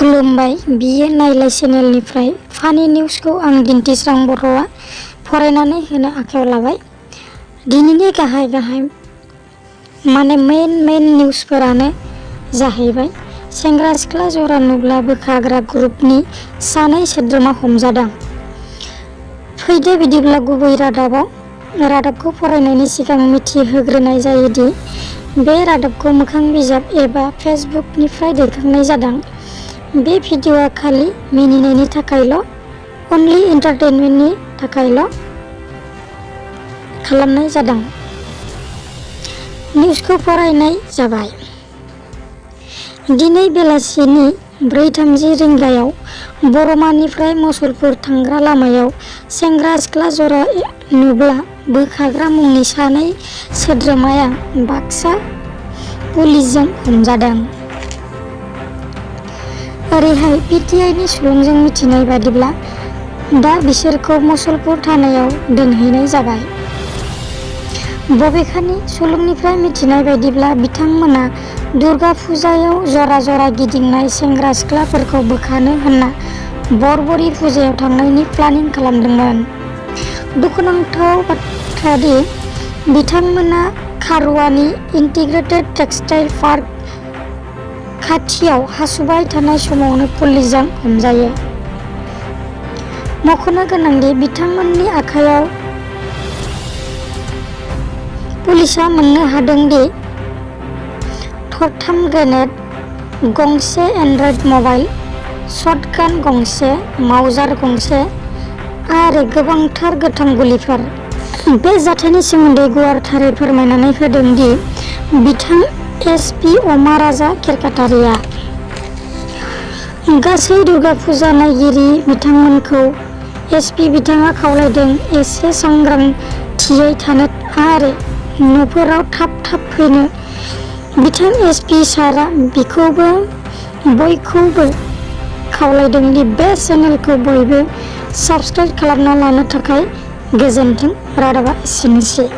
खुलुमबाय, बियो नायलाय चेनेलनिफ्राय फानि निउजखौ आं दिन्थिस्रां बर'आ फरायनानै होनो आखायाव लाबाय। दिनैनि गाहाय मेन निउजफोरानो जाहैबाय सेंग्रा सिख्ला जरा नुब्ला बोखाग्रा ग्रुपनि सानै सोद्रोमा हमजादों। फैदो बिदिब्ला गुबै रादाबखौ फरायनायनि सिगां मिथिहोग्रोनाय जायोदि बे रादाबखौ मोखां बिजाब एबा फेसबुकनिफ्राय दैखांनाय जादों। बे भिडिअ'आ खालि मिनिनायनि थाखायल', अनलि एन्टारटेनमेन्टनि थाखायल' खालामनाय जादों। निउजखौ फरायनाय जाबाय। दिनै बेलासिनि 4:30 रिंगायाव बरमानिफ्राय मुसलपुर थांग्रा लामायाव सेंग्रा सिख्ला जरा नुब्ला बोखाग्रा मुंनि सानै सोद्रोमाया बाक्सा पुलिसजों हमजादों। ओरैहाय पिटिआइनि सुलुंजों मिथिनाय बादिब्ला दा बिसोरखौ मुसलपुर थानायाव दोनहैनाय जाबाय। बबेखानि सुलुंनिफ्राय मिथिनाय बायदिब्ला बिथांमोना दुर्गा फुजायाव जरा गिदिंनाय सेंग्रा सिख्लाफोरखौ बोखानो होनना बरबरि फुजायाव थांनायनि प्लानिं खालामदोंमोन। दुखुनांथाव बाथ्रादि बिथांमोना खारुवानि इन्टिग्रेटेड टेक्सटाइल पार्क खाथियाव हासुबाय थानाय समावनो पुलिसजों हमजायो। मख'नो गोनांदि बिथांमोननि आखायाव पुलिसआ मोननो हादोंदि थरथाम ग्रेनेड, गंसे एन्ड्रइड मबाइल, शटगान गंसे, माउजार गंसे आरो गोबांथार गोथां गुलिफोर। बे जाथायनि सोमोन्दै गुवारथारै फोरमायनानै होदोंदि बिथां एसपि अमा राजा खेरखातारिया। गासै दुर्गा फुजा नायगिरि बिथांमोनखौ एसपि बिथाङा खावलायदों एसे सांग्रांथियै थानो आरो न'फोराव थाब फैनो। बिथां एसपि सारआ बयखौबो खावलायदोंदि बे चेनेलखौ बयबो साबस्क्राइब खालामना लानो थाखाय। गोजोन्थों। रादाबा एसेनोसै।